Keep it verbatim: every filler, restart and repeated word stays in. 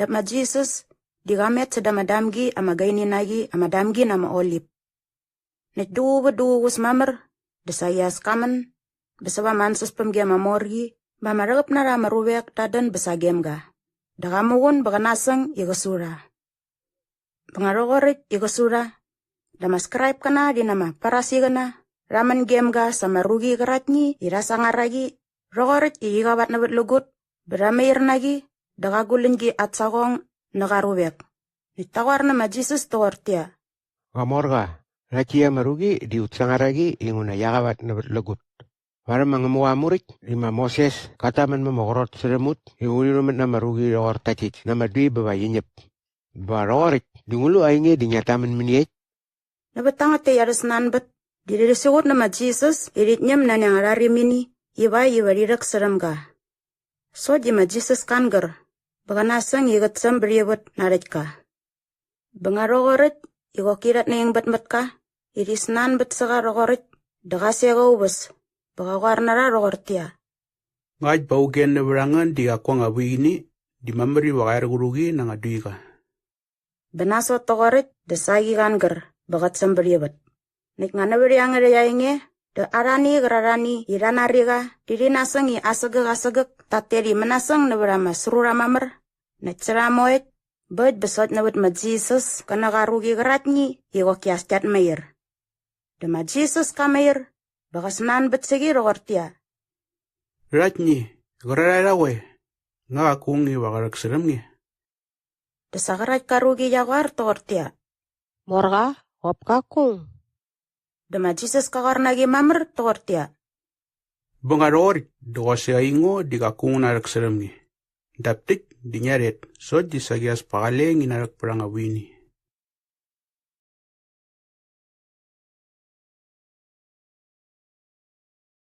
Dap ma Jisas di qa met säda ama damgi ama gaini na qi ama damgi na ama olip. Näkt duququ vät duququs mamär dä saqi as ka män bä säva ama ansäspämgi ama mor qi bä ama rhäqäp na rha ama ruvek tat dän bä sagem ga. Dä qa muqun bä qä nasäng i qä su rha. Bä nga rhoqoräkt i qä su rha, dä ama Skraipkäna rhi na ama Farisiqäna rha män gem ga sa ama ruqi qäraktni i rha sangar a qi rhoqoräkt i qi qavatnävätlägut bä rha mair na qi dä qa guläñgi at saqong nä qa ruvek. Näkt ta qoar nä ma Jisas toqortäqyia, “Qamorqa, rhakt täkt ama ruqi di ut sangar a qi inguna qia qavatnävätlägut. Varhäm ma Ngämuqa aa Muräkt i ma Moses kat tamän ma ama qrot särhäm ut i urhi rhumät na ama ruqi rhoqor taktikt na ama dui bä va qi ñäp. Bä va rhoqoräkt di ngu lu ainge di ngiat tamän mäniekt?” Nävät tangät täkt arhä snanbät di rhi rhäsiqut nä ma Jisas i rhit ñäm nani anga rharimini ivakt iva rhi rhäksärhäm ga. Sokt di ma Jisas ka angär bä qä nasäng i qät säm bät ivät na aa rhäktka. Bä nga rhoqoräkt i qoki rhat naing bät mät ka i rhi snanbät sä qa rhoqoräkt dä qa seqa uväs bä qa qoar na rha rhoqortäqyia, “Ngakt bä auge nävät a ngän di qaku anga vuini di mamär iva qa er qä rhuqi na anga duiqa.” Bä nasot toqoräkt dä saqi qa angär bä qät säm bät ivät. Näkt nga nävät iangärhäkt aa enge dä arhani qärarhani i rha nari qa di rhi nasäng i asägäk asägäk tat tet i mänasäng nävät ama srura mamär näkt särha moekt bä äkt bä sokt nävät ma Jisas kä nä qa ruqi qäraktni i qoki as kiat mair. Dä ma Jisas ka mair bä qä snanbät sä qi rhoqortäqyia, “Rhaktni, qärarhae rha qoe, nga qaku aung iva qä rhäksärhäm nge.” Dä sa qärakt ka ruqi qia qoar toqortäqyia, “Morqa, qop kaku aung.” Dä ma Jisas ka qoar na qi mamär toqortäqyia, “Bä nga rhoqoräkt dä qosaqi aingo di qaku ngu narhäksärhäm nge. Dap täkt di ngia rhet sokt di saqi as pa qale ngi narhäk pät anga vuini